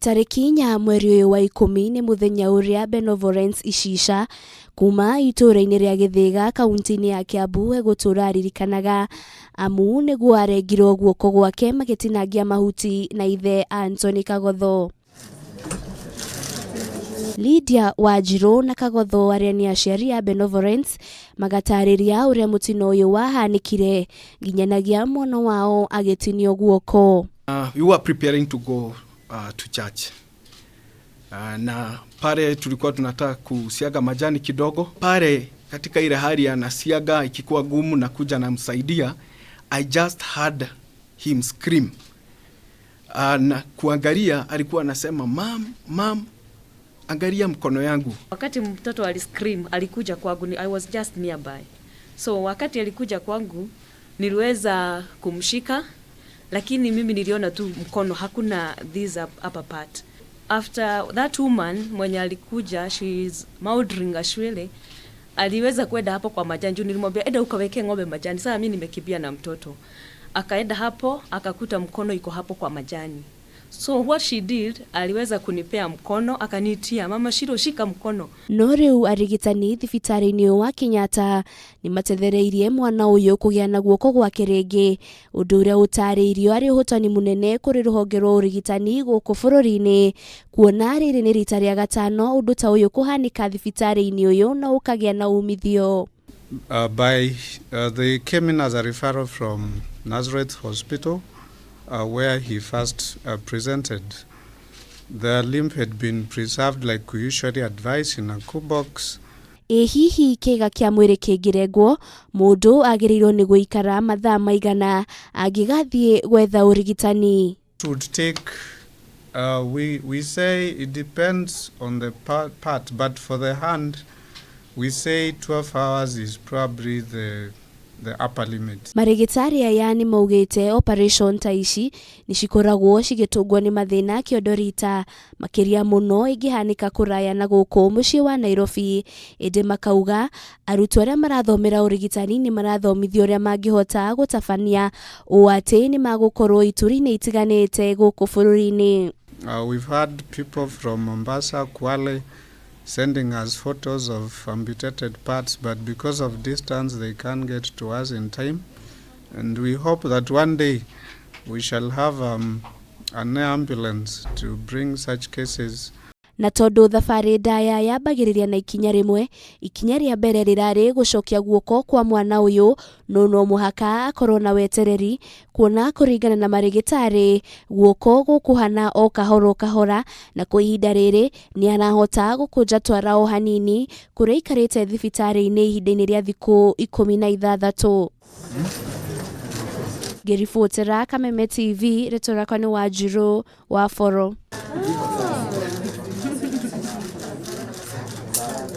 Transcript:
Tarĩki 4 mweri ũyũ wa 10 nĩ mũthenya ũrĩa Benevolence Icica kuma itũũra-inĩ rĩa Gĩthĩga kaunti-inĩ ya Kiambu egũtũũra aririkanaga amu nĩguo arengirwo guoko gwake magĩtinangia mahuti na ithe Anthony Kagotho. Lydia Wanjirũ na Kagotho arĩa nĩ aciari a Benevolence magatarĩria ũrĩa mũtino ũyũ wahanĩkire nginyanagia mwana wao agĩtinio guoko. We were preparing to go to church na pale tulikuwa tunataka kusiaga majani kidogo pale. Katika ile hali anasiaga ikikuwa gumu na kuja namsaidia, I just heard him scream na kuangalia alikuwa anasema, "Mum, mum, angalia mkono yangu." Wakati mtoto aliscream alikuja kwangu, I was just nearby. So wakati alikuja kwangu niliweza kumshika, lakini mimi niliona tu mkono, hakuna this upper part. After that woman mwenye alikuja, she is Maudring Ashwele, aliweza kwenda hapo kwa majani. Juu nilimwambia, "Enda ukaweke ng'ombe majani." Sasa mimi nimekimbia na mtoto. Akaenda hapo akakuta mkono iko hapo kwa majani. So what she did, aliweza kunipea mkono, akaniitia, "Mama Shiro, shika mkono." No rĩu arigitani thibitarĩ-inĩ ũyũ wa Kenyatta nĩ matethereirie mwana ũyũ kũgĩa na guoko gwake rĩngĩ, ũndũ ũrĩa ũtarĩirio arĩ ũhotani mũnene kũrĩ rũhonge rwa ũrigitani gũkũ bũrũri-inĩ, kuona rĩrĩ nĩ rita rĩa gatano ũndũ ta ũyũ kũhanĩka thibitarĩ-inĩ ũyũ na ũkagĩa na umithio. By uh, they came in as a referral from Nazareth Hospital, where he first presented. The limb had been preserved like we usually advise in a cool box. Ĩ hihi kĩga kĩa mwĩrĩ kĩngĩrengwo, mũndũ agĩrĩirwo nĩ gũikara mathaa maigana angĩgathiĩ gwetha ũrigitani? It would take, we say it depends on the part, but for the hand, we say 12 hours is probably the upper limit. Marĩgĩtarĩ aya nĩ maugĩte operation ta ici nĩ cikoragwo cigĩtũngwo nĩ mathĩna kĩondorita, makĩria mũno ĩngĩhanĩka kũraya na gũkũ mũciĩ wa Nairobi, ĩndĩ makauga arutwo arĩa marathomera ũrigitani nĩ marathomithio ũrĩa mangĩhota gũtabania ũũ atĩ nĩ magũkorwo ituri-inĩ itiganĩte gũkũ bũrũri-inĩ. We've had people from Mombasa, Kwale, sending us photos of amputated parts, but because of distance, they can't get to us in time. And we hope that one day we shall have an air ambulance to bring such cases. Na tondũ thabarĩ ndaya yambagĩrĩria na ikinya rĩmwe, ikinya rĩa mbere rĩrarĩ gũcokia guoko kwa mwana ũyũ, no no mũhaka akorwo na wetereri kuona kũringana na marĩgĩtarĩ guoko gũkũhana o kahora o kahora, na kwa ihinda rĩrĩ nĩ arahota gũkũnja twara o hanini kũrĩa aikarĩte thibitarĩ-inĩ ihinda-inĩ rĩa thikũ 16. Ngĩribotera Kameme TV, rĩtwa rĩakwa nĩ Wanjirũ wa Boro.